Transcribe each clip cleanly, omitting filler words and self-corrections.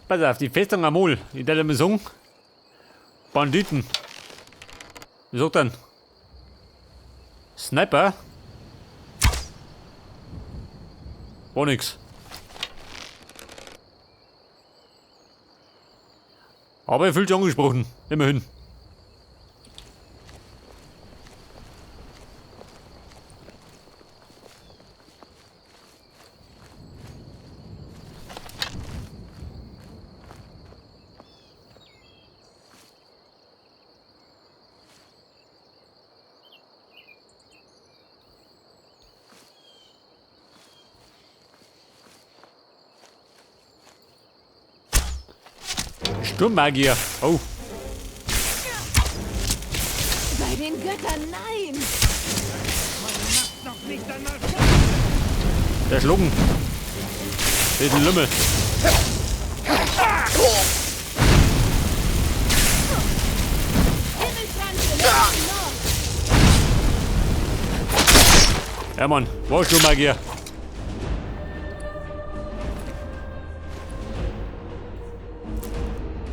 Pass auf, die Festung Amol. Ich darf mal sagen, Banditen. Wie sagt denn? Sniper? War nix. Aber er fühlt sich angesprochen. Immerhin. Sturmmagier. Oh. Bei den Göttern, nein! Der Schlucken. Das ist ein Lümmel. Ja, Mann. War Sturmmagier.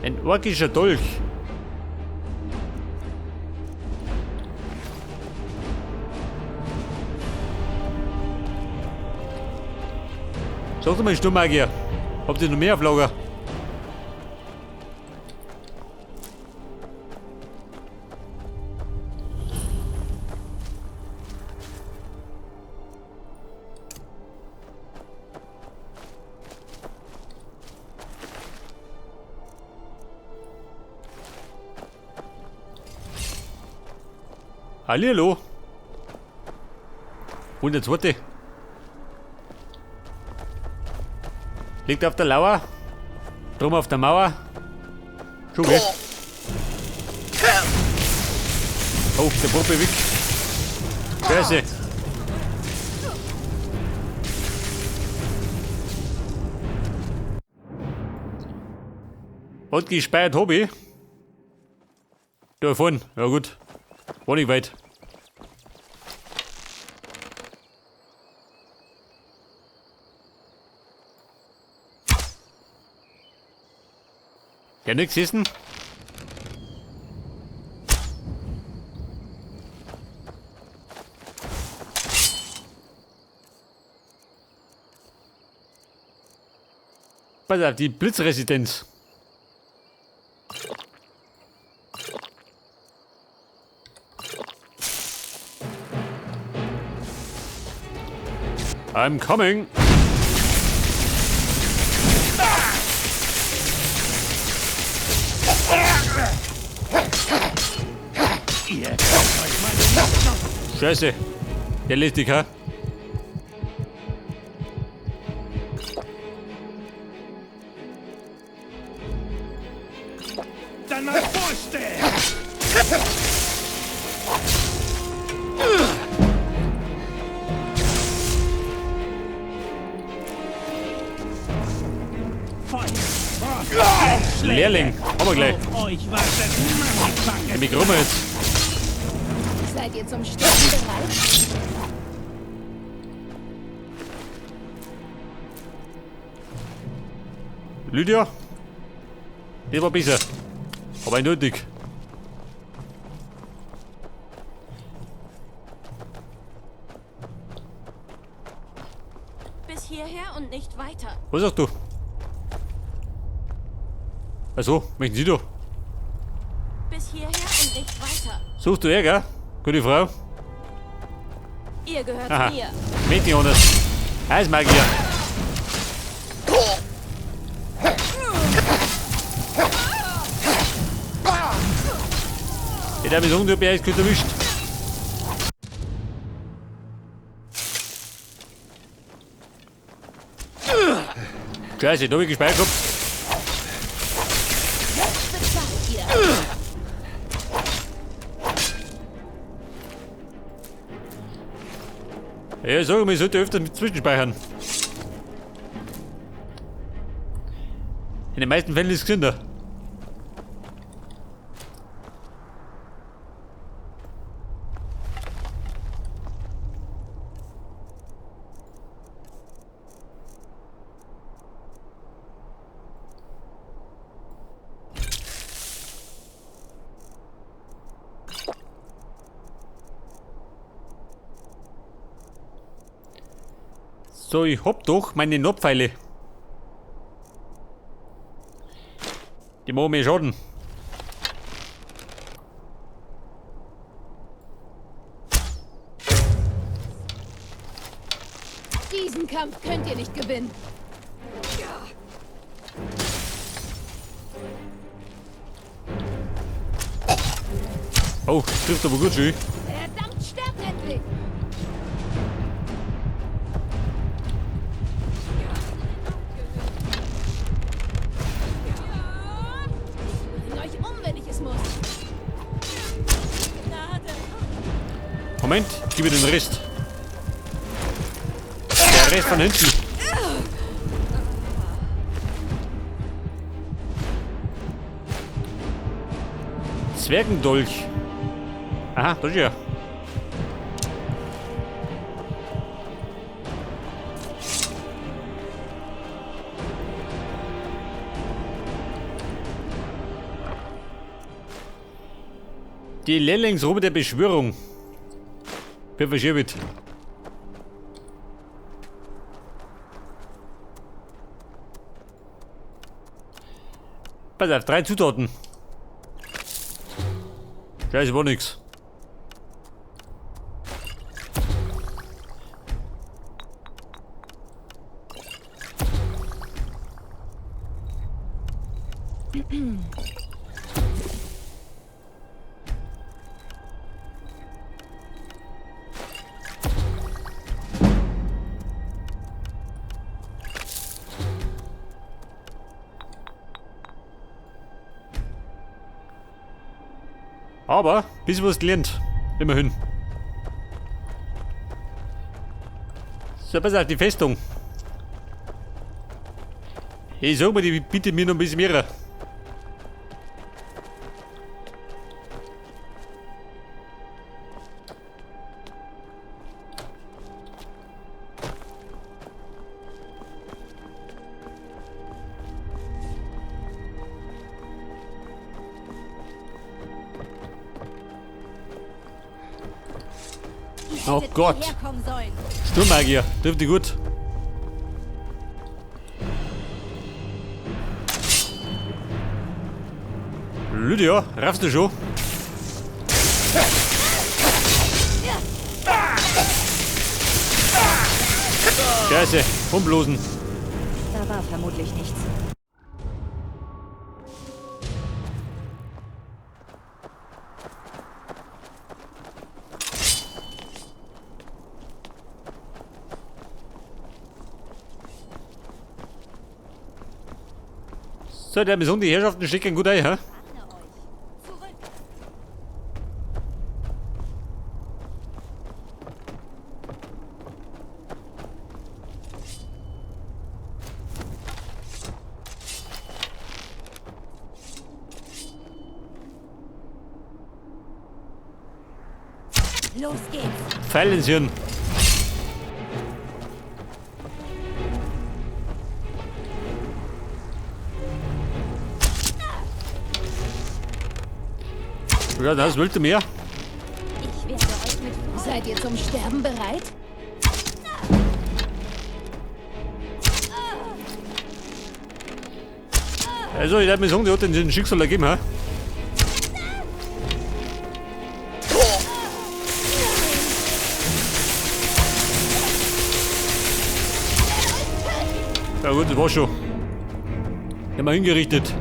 Ein orkischer Dolch. Sag doch mal, Sturmmagier. Habt ihr noch mehr auf Lager? Hallihallo. Und der zweite. Liegt auf der Lauer. Drum auf der Mauer. Schon gell? Oh, der Puppe weg. Scheiße. Und gespeichert hab ich. Da vorne. Ja gut. War nicht weit. Ja, nix essen. Pass auf, die Blitzresistenz. I'm coming. Scheiße. Der lässt dich, ha? Dann mal vorstellen! Feuer, Lehrling. Haben wir gleich. Auf euch wartet meine Wie krumm jetzt. Seid ihr zum Sterben bereit? Lydia? Das war besser. Aber eindeutig. Bis hierher und nicht weiter. Was sagst du? Also, möchten Sie doch? Bis hierher und nicht weiter. Suchst du Ärger? Gute Frau. Ihr gehört Aha. mir. Mädchen anders. Eismagier. Ich darf mich sagen, du hast mich eiskalt erwischt. Scheiße, da hab ich gespeichert gehabt. Jetzt bezahlt ihr! Ja, ich sag mal, ich sollte öfter mit zwischenspeichern. In den meisten Fällen ist es gesünder. So, ich hab doch meine Notpfeile. Die machen mir Schaden. Diesen Kampf könnt ihr nicht gewinnen. Oh, trifft aber gut schön. Verdammt, sterbt endlich! Ich bring euch um, wenn ich es muss. Moment, ich gebe den Rest. Der Rest von hinten. Zwergendolch. Aha, das ist ja. Die Lehrlingsrobe der Beschwörung. Wer verschiebet? Pass auf, 3 Zutaten. Scheiße, war nix. Aber, bisschen was gelernt. Immerhin. So, pass auf, die Festung. Ich sag mal, die bietet mir noch ein bisschen mehr. Oh Gott. Sturmmagier, dürfte gut. Lydia, raffst du schon? Scheiße, rumblosen. Da war vermutlich nichts. So, der Mission, die Herrschaften stecken gut ein, hä? Los geht's. Pfeil ins Hirn. Ja, das wollte mehr. Ich werde euch mit Freude. Seid ihr zum Sterben bereit? Also, ich würde mir sagen, die hat den Schicksal ergeben, hä? Ja gut, das war schon. Die haben wir hingerichtet.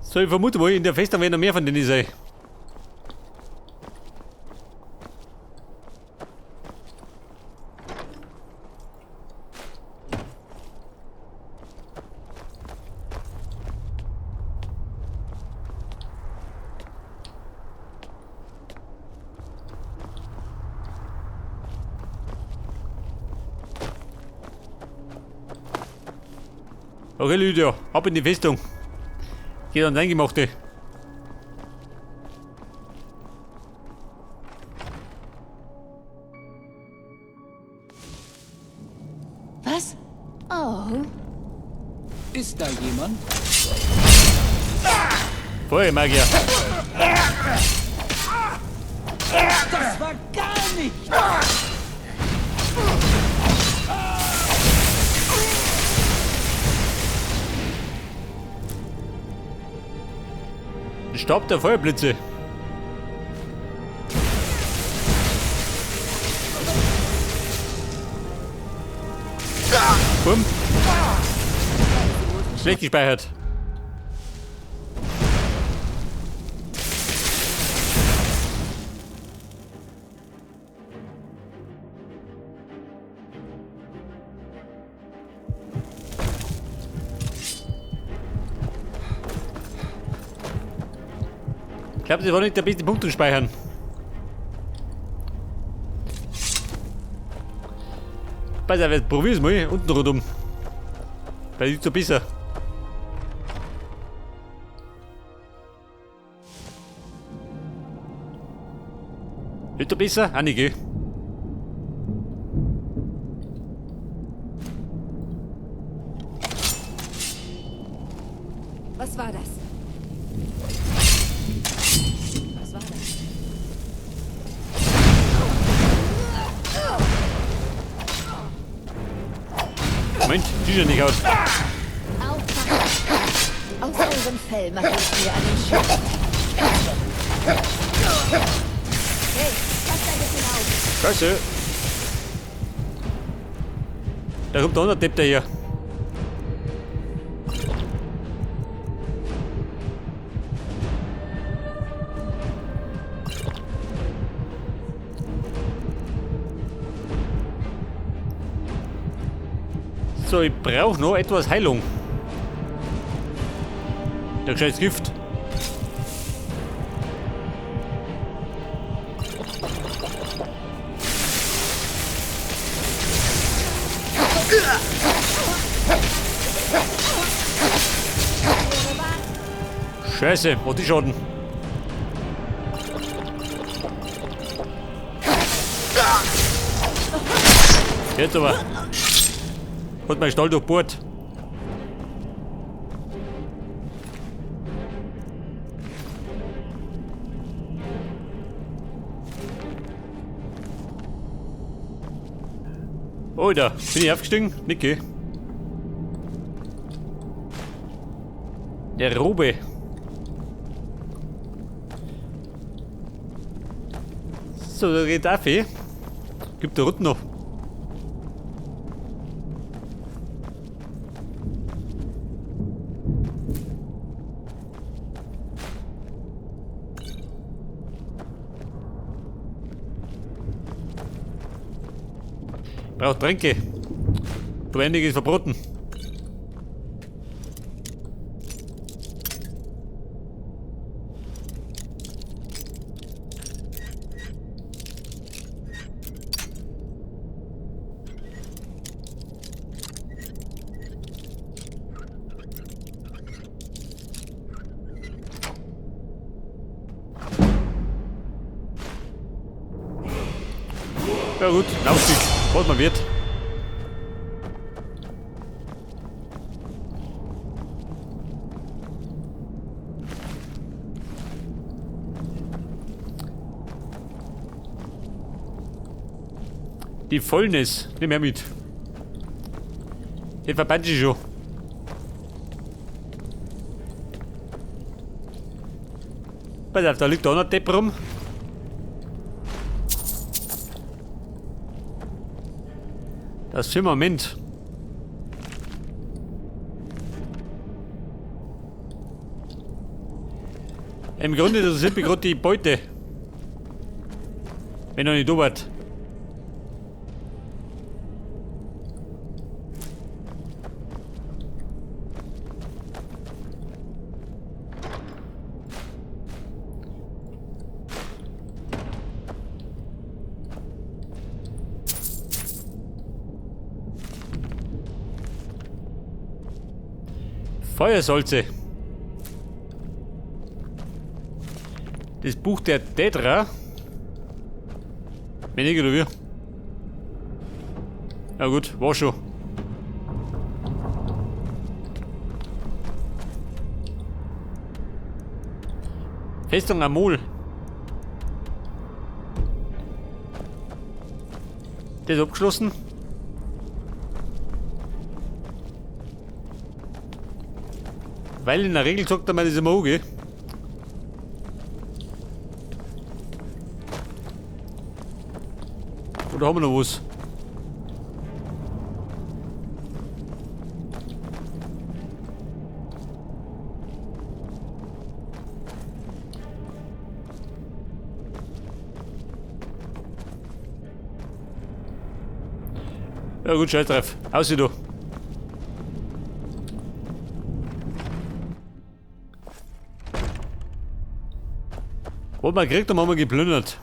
So, ich vermute mal, in der Festung werden noch mehr von denen sein. Okay, Lydia, ab in die Festung. Geht ans Eingemachte. Oh. Ist da jemand? Feuermagier. Das war gar nicht! Stab der Feuerblitze. Bumm. Schlecht gespeichert. Ich glaube, das war nicht der beste Punkt zum Speichern. Pass auf, jetzt probier's mal unten rundum. Weil sieht so besser. Wird da besser? Ah, nicht, gell? Was war das? Was war das? Moment, die ist ja nicht aus. Aus eurem Fell mache ich mir einen Schuh. Hey, passt ein bisschen auf. Scheiße. Da kommt der andere Depp daher. So, ich brauche noch etwas Heilung. Der scheiß Gift. Scheiße, was die Schaden? Jetzt aber. Hat mein Stall durchbohrt. Oh, da bin ich aufgestiegen? Niki. Der Robe. So, da geht auf. Gibt der Route noch. Braucht Tränke. Verwendig ist verboten. Ja gut, ein Aufstieg, was man wird. Die Fäulnis, nimm her mit. Den verband ich schon. Pass auf, da liegt auch noch Depp rum. Das Firmament. Im Grunde, das sind gerade die Beute. Wenn noch nicht wart. Feuersalze. Das Buch der Daedra. Weniger oder wie? Na gut, war schon. Festung Amul. Der ist abgeschlossen. Weil in der Regel sagt er mal das immer an, gell? Oder haben wir noch was? Ja gut, scheiß drauf. Aus du. Was wir gekriegt haben, haben wir geplündert.